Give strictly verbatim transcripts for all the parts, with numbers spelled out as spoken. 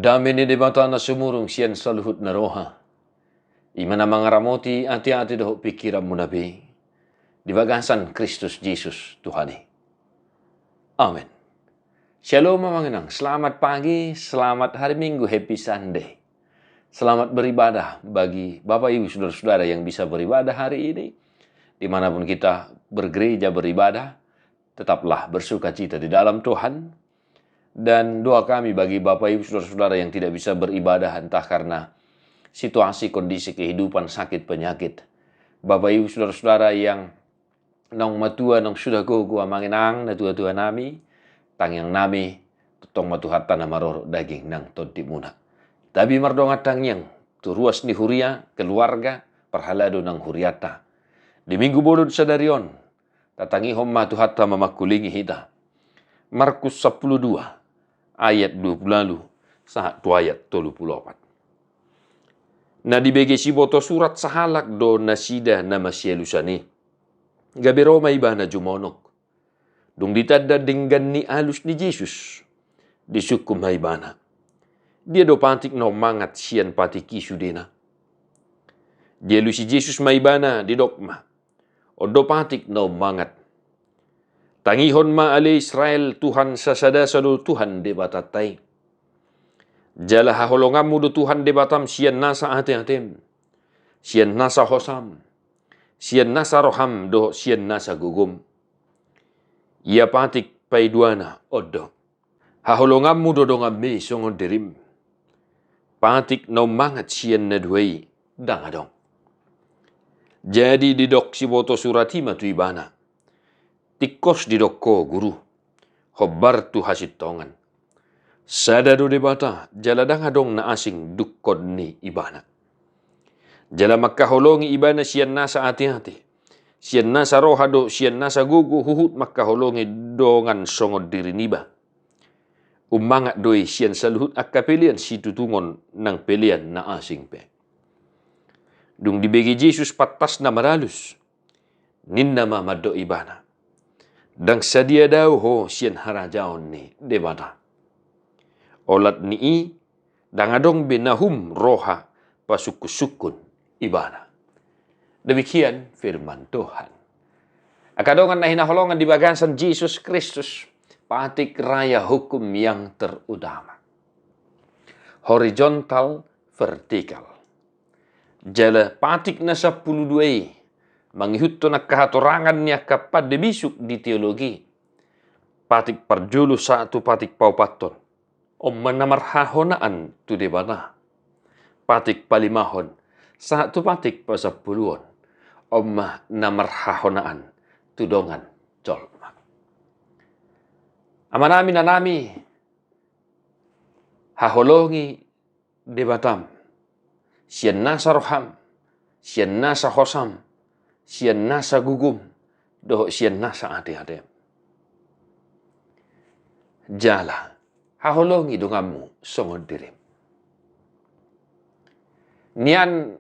Dame ni Debata na sumurung sian saluhut na roha, i ma na mangaramoti ateate dohot pingkiranmuna be, di bagasan Kristus Jesus Tuhan i. Amen. Shalom, Amang Inang. Selamat pagi, selamat hari Minggu, happy Sunday. Selamat beribadah bagi Bapak Ibu Saudara-saudara yang bisa beribadah hari ini. Dimanapun kita bergereja, beribadah, tetaplah bersukacita di dalam Tuhan. Dan doa kami bagi Bapak Ibu Saudara-saudara yang tidak bisa beribadah, entah karena situasi, kondisi kehidupan, sakit, penyakit. Bapak Ibu Saudara-saudara yang naung matua, naung sudah gogo, Amang Inang, natua-tua nami, tangiang nami, tongtong ma Tuhanta na marorot daging nang tondimuna. Tabi mardongan tangiang tu ruas ni huria, keluarga, parhalado nang hurianta. Di Minggu bolon sadari on, tatangihon ma Tuhanta mamangkulingi hita. Markus sampulu dua, ayat dua pulu ualu sahat tu ayat tolu pulu opat. Na dibege siboto surat sahalak do nasida na masialusan i. Gabe ro ma ibana jumonok. Dung ditanda denggan ni alus ni Jesus, disungkun ma ibana: Dia do patik naung mangat sian patik i sudena? Dialusi Jesus ma ibana, didok ma: On do patik naung mangat. Tangihon ma ale Israel, Tuhan sasadasa do Tuhan Debatanta i. Jala haholonganmu do Tuhan Debatam sian nasa ateatem, sian nasa hosam, sian nasa roham dohot sian nasa gogom. Ia patik paiduana on do: Haholonganmu do donganmi songon dirim. Patik naung mangat sian na dua i ndang adong. Jadi didok siboto surat i ma tu ibana: Tingkos didok ho, Guru, hombar tu hasintongan. Sada do Debata, jala ndang adong na asing dungkon ni ibana. Jala mangkaholongi ibana sian nasa ateate, sian nasa roha dohot sian nasa gogo, huhut mangkaholongi dongan songon diri niba. Ummangat do i sian saluhut angka pelean situtungon nang pelean na asing pe. Dung dibege Jesus pantasna maralus, ninna ma mandok ibana: Ndang sadia dao ho sian harajaon ni Debata. Olat ni i, ndang adong be na hum roha pasungkunsungkun ibana. Demikian firman Tuhan. Angka dongan na hinaholongan di bagasan Jesus Kristus, patik raya hukum yang terutama. Horizontal, vertikal. Jala patik na sampulu dua i, mangihuthon angka hatorangan ni angka pande bisuk di teologi, patik parjolo sahat tu patik paopathon, on ma na marhahonaan tu Debata. Patik palimahon sahat tu patik pasampuluon, on ma na marhahonaan tu dongan jolma. Amanami, inanami, haholongi Debatam sian nasa roham, sian nasa hosam, sian nasa gogom, dohot sian nasa ateatem. Jala haholongi donganmu songon dirim. Nian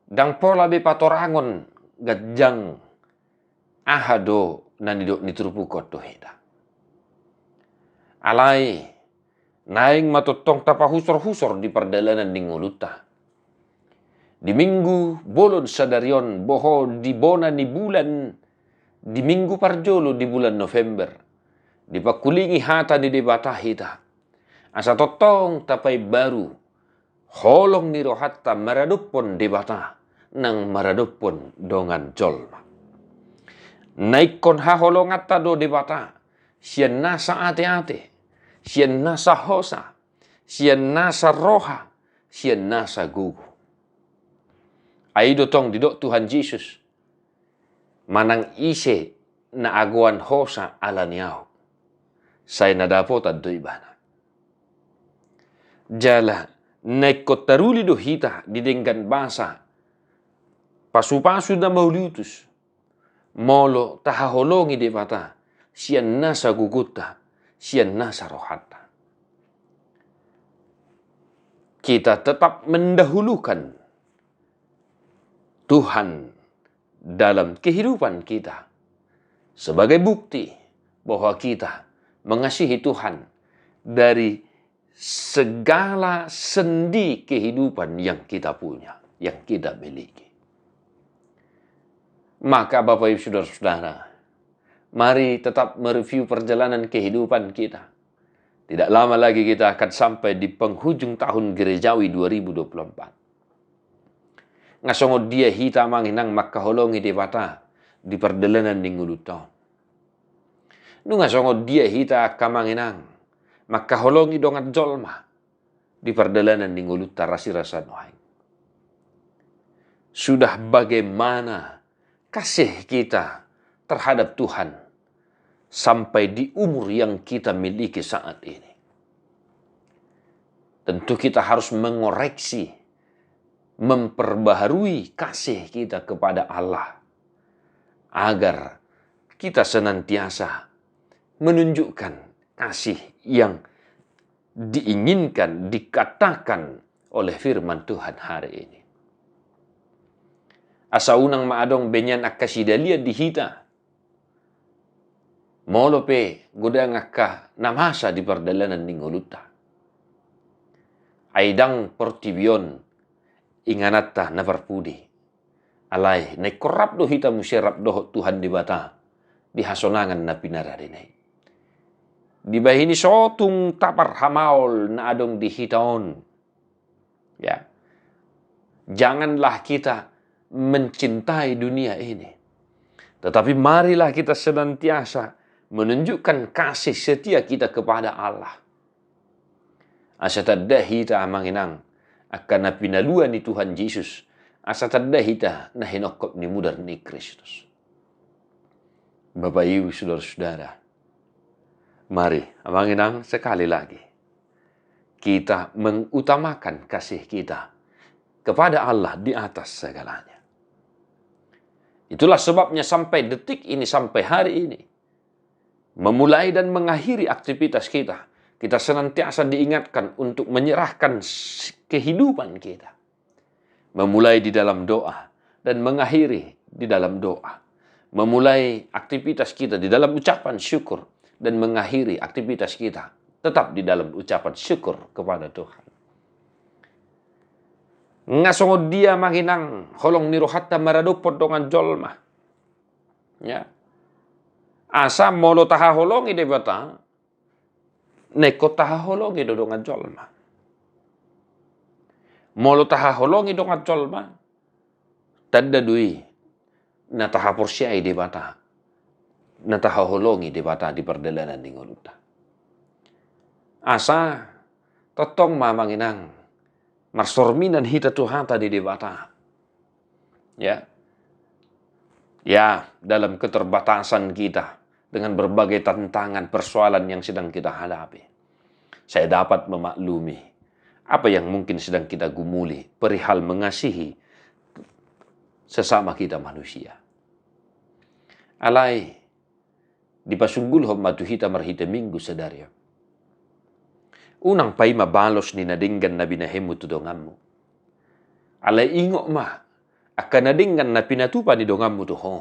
ndang pola be patorangon ganjang aha do na nidok ni turpuk on tu hita. Alai naeng ma tongtong tapahusorhusor di pardalanan ni ngolunta. Di Minggu bolon sadari on, boho di bona ni bulan, di minggu parjolo di bulan November, dipangkulingi hata ni Debata hita, asa tongtong tapaimbaru holong ni rohanta maradophon Debata nang maradophon dongan jolma. Na ingkon haholonganta do Debata sian nasa ateate, sian nasa hosa, sian nasa roha, sian nasa gogo. Ai do tong didok Tuhan Jesus: Manang ise na agoan hosa ala ni ahu, sai na dapotan do ibana. Jala na ingkon taruli do hita di denggan basa pasupasu na mauliutus, molo tahaholongi Debata sian nasa gogonta, sian nasa rohanta. Kita tetap mendahulukan Tuhan dalam kehidupan kita sebagai bukti bahwa kita mengasihi Tuhan dari segala sendi kehidupan yang kita punya, yang kita miliki. Maka Bapak Ibu Saudara-saudara, mari tetap mereview perjalanan kehidupan kita. Tidak lama lagi kita akan sampai di penghujung tahun gerejawi dua ribu dua puluh empat. Nga songon dia hita, Amang Inang, mangkaholongi Debata di pardalanan ni ngolunta on. Nunga songon dia hita, angka Amang Inang, mangkaholongi dongan jolma di pardalanan ni ngolunta rasirasa nuaeng. Sudah bagaimana kasih kita terhadap Tuhan sampai di umur yang kita miliki saat ini? Tentu kita harus mengoreksi, memperbaharui kasih kita kepada Allah, agar kita senantiasa menunjukkan kasih yang diinginkan, dikatakan oleh firman Tuhan hari ini. Asa unang ma adong be nian angka sidalian di hita, molo pe godang angka na masa di pardalanan ni ngolunta. Ai ndang portibi on ingananta na parpudi. Alai naingkon rap do hita muse rap dohot Tuhan Debata di hasonangan na pinarade na i. Dibahen i so tung taparhamaol na adong di hita on. Ya. Janganlah kita mencintai dunia ini. Tetapi marilah kita senantiasa menunjukkan kasih setia kita kepada Allah. Asa tanda hita, Amang Inang, angka na pinalua ni Tuhan Jesus. Asa tanda hita na hinongkop ni mudar ni Kristus. Bapak Ibu Saudara-saudara, mari, Amang Inang, sekali lagi kita mengutamakan kasih kita kepada Allah di atas segalanya. Itulah sebabnya sampai detik ini, sampai hari ini, memulai dan mengakhiri aktivitas kita, kita senantiasa diingatkan untuk menyerahkan s-, kehidupan kita. Memulai di dalam doa dan mengakhiri di dalam doa. Memulai aktivitas kita di dalam ucapan syukur dan mengakhiri aktivitas kita tetap di dalam ucapan syukur kepada Tuhan. Nga songon dia, Amang Inang, holong ni rohanta maradophon dongan jolma. Ya. Asa molo tahaholongi Debata, naingkon tahaholongi do dongan jolma. Molo tahaholongi dongan jolma, tanda do i na tahaporseai Debata, na tahaholongi Debata di pardalanan ni ngolunta. Asa tongtong ma, Amang Inang, marsorminan hita tu hata ni Debata. Ya. Ya, dalam keterbatasan kita, dengan berbagai tantangan, persoalan yang sedang kita hadapi, saya dapat memaklumi apa yang mungkin sedang kita gumuli perihal mengasihi sesama kita manusia. Alai, dipasunggulhon ma tu hita marhite Minggu sadari on. Unang paima balos ni na denggan na binahenmu tu donganmu. Alai ingot ma, angka na denggan na pinatupa ni donganmu tu ho.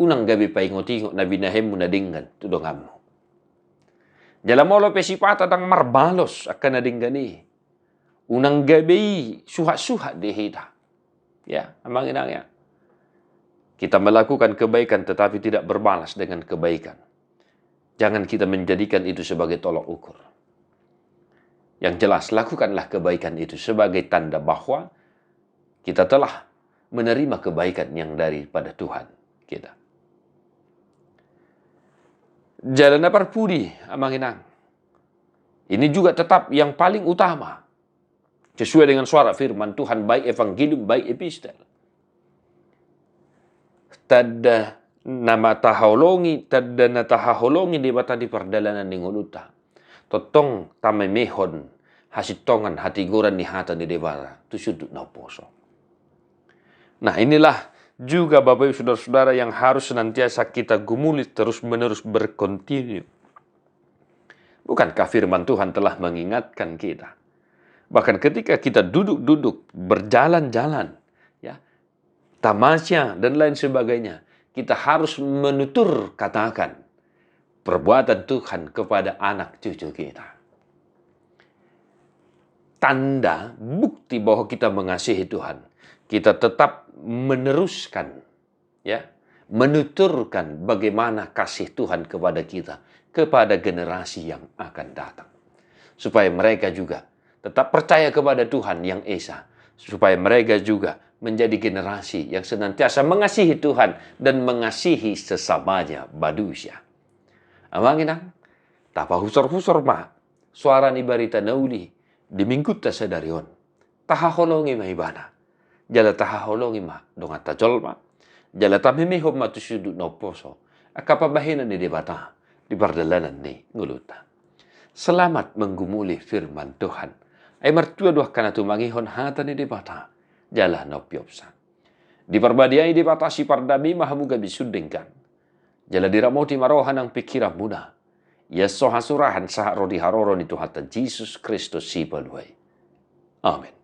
Unang gabe paingot-ingot na binahenmu na denggan tu donganmu. Jala molo pe sipata ndang marbalos angka na denggan i, unang gabe i suhat-suhat di hita. Ya, Amang Inang, ya. Kita melakukan kebaikan tetapi tidak berbalas dengan kebaikan. Jangan kita menjadikan itu sebagai tolok ukur. Yang jelas, lakukanlah kebaikan itu sebagai tanda bahwa kita telah menerima kebaikan yang daripada Tuhan kita. Jala na parpudi, Amang Inang, ini juga tetap yang paling utama. Sesuai dengan suara firman Tuhan, baik evangelium, baik epistel. Tanda na tahaholongi, tanda na tahaholongi Debata di pardalanan ni ngolunta, tongtong tamemehon hasintongan hatigoran ni hata ni Debata tu sundut na umposo. Nah, inilah juga, Bapak Ibu Saudara-saudara, yang harus senantiasa kita gumuli terus-menerus, berkontinu. Bukankah firman Tuhan telah mengingatkan kita? Bahkan ketika kita duduk-duduk, berjalan-jalan, ya, tamasya dan lain sebagainya, kita harus menutur katakan perbuatan Tuhan kepada anak cucu kita. tanda, bukti bahwa kita mengasihi Tuhan. Kita tetap meneruskan, ya, menuturkan bagaimana kasih Tuhan kepada kita, kepada generasi yang akan datang. Supaya mereka juga tetap percaya kepada Tuhan yang Esa. Supaya mereka juga menjadi generasi yang senantiasa mengasihi Tuhan dan mengasihi sesamanya manusia. Amang inang, tapahusor-husor ma soara ni barita na uli di minggunta sadari on. Tahaholongi ma ibana. Jala tahaholongi ma donganta jolma. Jala tamemehon ma tu sundut na umposo angka pambahenan ni Debata di pardalanan ni ngolunta. Selamat menggumuli firman Tuhan. Ai martua do angka na tumangihon hata ni Debata jala na umpiopsa. Diparbadiai Debata sipardame ma hamu gabe sun denggan. Jala diramoti ma roha nang pingkiranmuna. Ia so hasurahan sahat ro di haroro ni Tuhanta Jesus Kristus Sipalua i. Amen.